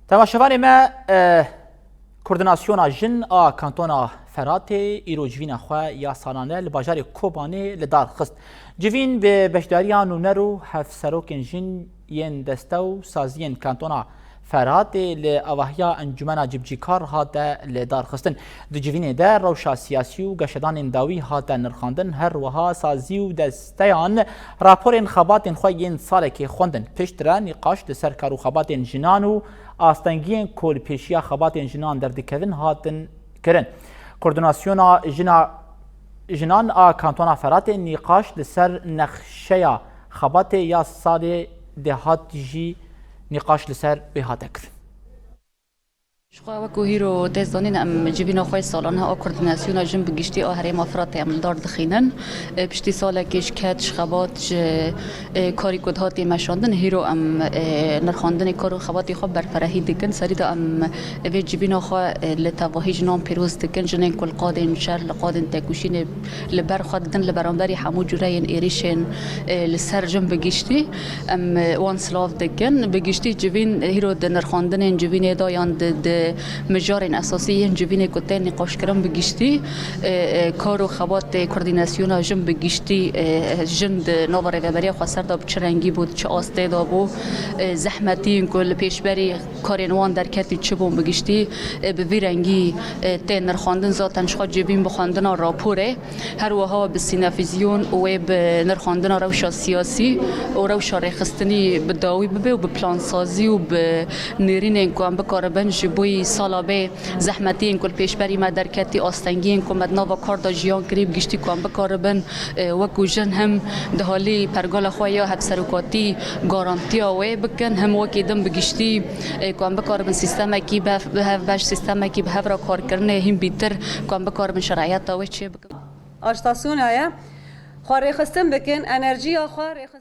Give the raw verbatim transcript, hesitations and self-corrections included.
Temaşevanê me, e, Koordinasyona Jin a Kantona Feratê îro civîna xwe ya salane li bajarê Kobanê li dar xist. Civîn bi beşdariya nûner û hevserokên jin yên deste û saziyên Kantona Feratê li avahiya Encûmena Cibcîkar hate li dar xistin. Di civînê de rewşa siyasî û geşedanên dawî hate nirxandin, her wiha sazî û desteyan raporên xebatên xwe yên salekê xwendin. Piştre nîqaş li ser kar û xebatên jinan û astengiyên ku li pêşiya xebatên jinan derdikevin hatin kirin. Koordinasyona jina, jinan a Kantona Feratê nîqaş li ser nexşeya xebatê ya salê dêhat jî nîqaş li ser wê hate kirin. Ji xwe wekû hîro tê zanîn, em civîna xwe salane a koordinasyona jin bi giştî a herêma Firatê em li dar dixînin. E, piştî salekê ji ket, ji xebat, ji, e, karî ku dihatê meşandin, hîro em, e, nirxandinê kar û xebatê xwe berferehî dikin. Serî de em vê civîna xwe, e, li tevahî jinan pîroz dikin, jinên ku li qadên şer, li qadên tekoşînê li ber xwe didin, li beramberî hemû cûreyên êrîşên, e, li ser jin bi giştî. Em, e, wan silav dikin. Bi giştî civîn, e, hîro di nirxandinên civînê de yan di, di mijarên esasî yên civînê ku tên nîqaşkirin bi giştî, e, e, kar û xebatê koordînasyona jin bi giştî, e, jin di nava rêveberiya xweser de bi çi rengî bû, di çi astê de bû, e, zehmetiyên ku li pêşberî karên wan derketî çi bûn bi giştî, e, bi vî rengî, e, tên nirxandin. Zaten ji xwe civîn bi xwendina raporê. Her wiha bi sînefîzyon û wê bi nirxandina rewşa siyasî û rewşa rêxistinî bi dawî bibe û bi plansazî û bi nêrînên ku em bikaribin ji bo yî sala bê zehmetiyên ku li pêşberî me derketî, astengiyên ku me di nava kar de jiyan kirî bi giştî ku em bikaribin, e, wekû jin hem di halî pergala xwe ya hevserokatî garantiya wê bikin, hem wekî din bi giştî, e, ku em bikaribin sîstemekî bi hev, bi hevbeş, sîstemekî bi hev re karkirinê hîn bîtir ku em bikaribin şeriyeta wê çê bikin. Ajitasyon heye. Xwe rêxistin bikin, enerjiya xwe rêxistin.